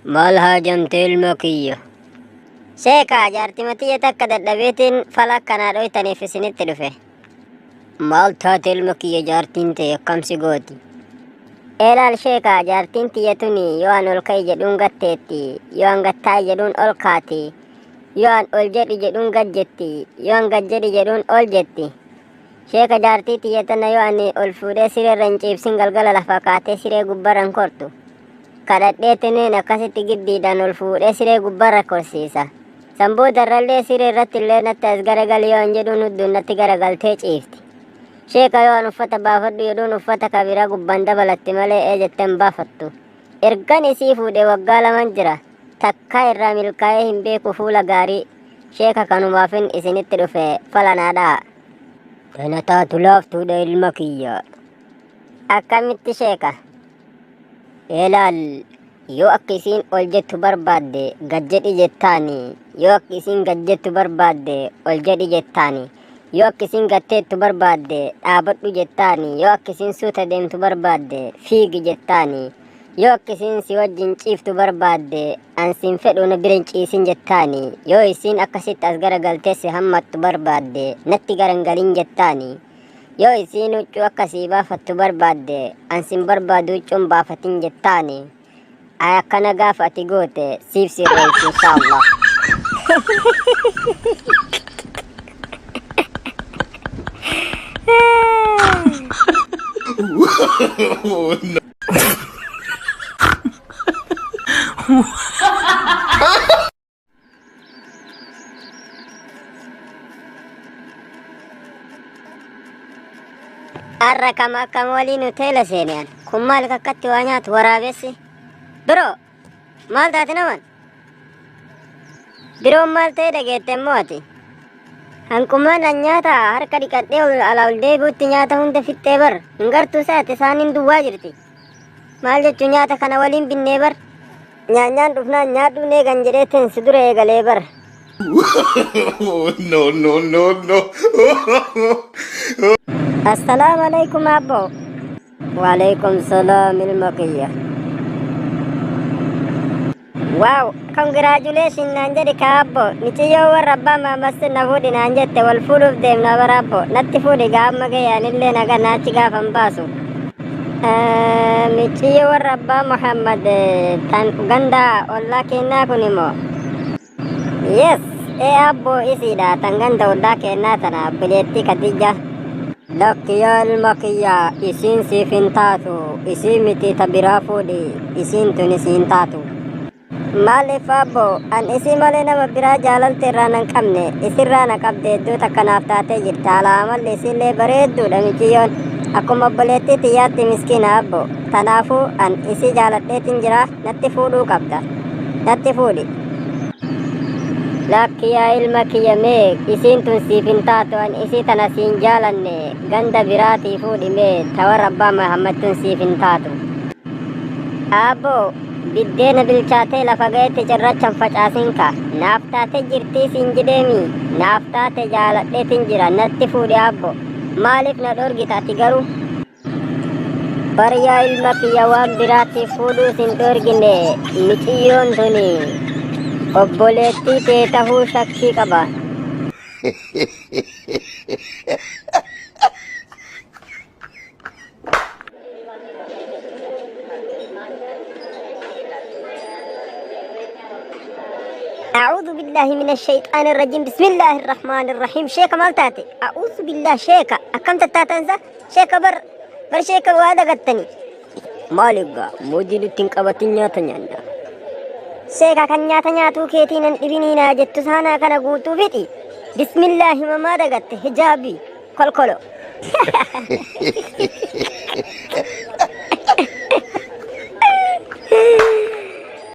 Maal haajamte ilma kiyya? Sheeka jaartima tiyya takka dadhabeetiin fala akkanaa dhoytaniif isinitti dhufe. Maal taate ilma kiyya jaartiin tee akkam si gooti? Eelaal sheeka jaartiin tiyya tuni yoo an ol ka'i jedhuun gatteetti, yoo an gattaa'i jedhuun ol kaati, yoo an ol jedhi jedhuun gad jetti, yoo an gad jedhi jedhuun ol jetti. Sheeka jaartii tiyya tana yoo ani ol fuudhee sireerra hin ciibsin galgala lafa kaatee siree gubbarra hin kortu. Kadhadheetiniin akkasitti giddiidhaan ol fuudhee siree gubbarra korsiisa. San boodarrallee siree irratti illee natti as garagali yoo an jedhuun hudduun natti garagaltee ciifti. Sheeka yoo an uffata baafadhu jedhuun uffata kabiraa gubbaan dabalatti malee ee jettee hin baafattu. Ergan isii fuudhe waggaa laman jira. Takkaa irraa milkaa'ee hin beeku fuula gaarii. Sheeka kanumaafin isinitti dhufe fala naa dha'a. Tana taatu laaftuudha ilma kiyya. Akkamitti sheeka? Eelaal yoo akka isiin ol jettu barbaadde gad jedhi jettaani. Yoo akka isiin gad jettu barbaadde ol jedhi jettaani. Yoo akka isiin gad teettu barbaadde dhaabadhu jettaani. Yoo akka isiin suuta deemtu barbaadde fiigi jettaani. Yoo akka isiin si wajjin ciiftu barbaadde an siin fedhu na bira hin ciisin jettaani. Yoo isiin akkasitti as garagaltee si hammattu barbaadde natti garangalin jettaani. Yoo isiin huccuu akka sii baafattu barbaadde an sin barbaadu huccuun baafatin jettaani. Ay akkana gaafa ati goote siif sirreessi inshaallah. Har'a kam akkam waliin hoteela seene an. Kun maal kakkatti waa nyaatu waraabessi. Biroo maal taate naman? Biroon maal ta'e dhageette immoo ati? Hanqumaan an nyaata harka dhiqadhee ol alaa ol deebi'utti nyaata hunda fixxee bar. Hin gartuu saate saaniin duwwaa jirti. Maal jechuu nyaata kana waliin binnee bar. Nyaanyaan dhufnaan nyaadhuun eegan jedhee tensi dura eegalee bar. No, no, no, no. Assalaamu alaikum abbo. Waalaikum salaam ilma kiyya. Waaw, congratulation naan jedhi ka abbo. Miciyyoo warra abbaa maamassi na fuudhi naan jette wal fuudhuuf deemna bara abbo. Natti fuudhi gaa amma ga'e anillee naga naachi gaafa hin baasu. Miciyyoo warra abbaa Muhammad tan ganda ollaa keennaa kun immoo. Yes, ee abboo isiidha tan ganda ollaa keennaa tana obboleettii Khadija. Lakki yaa ilma kiyya isiin siif hin taatu isii miti ta biraa fuudhi isiin tuni siin taatu. Maaliif abbo an isii malee nama biraa jaalalti irraa nan qabne isirraa na qabde hedduu takka naaf taatee jirti haala amalli isiillee bareedduudha miciyyoon akkuma obboleettii tiyyaatti miskiina abbo tanaafuu an isii jaaladheetin jira natti fuudhuu qabda natti fuudhi. Lakki yaa ilma kiyya mee isiin tun siif hin taatu an isii tana siin jaalanne ganda biraatii fuudhi mee ta warra abbaa Muhammad tun siif hin taatu. Aabbo biddeena bilchaatee lafa ga'etti cirracha hin facaasin ka naaf taate jirtii siin jedheemi naaf taate jaaladheetin jira natti fuudhi aabbo maaliif na dhorgita ati garuu. Bar yaa ilma kiyya waan biraatiif fuudhuu sin dhorgine miciyyoon tuni obboleettii tee tahuu shakkii qaba. أعوذ بالله من الشيطان الرجيم بسم الله الرحمن الرحيم شيخ مال تاتي أعوذ بالله شيخ أكم تتاتنزا شيخ بر بر شيخ وادا قتني مالك مودي تنقبتي نياتا نيانا شيخ كان نياتا نياتو كيتي نن إبنينا جتو سانا كان قوتو فيتي بسم الله ما دقت حجابي كل كله.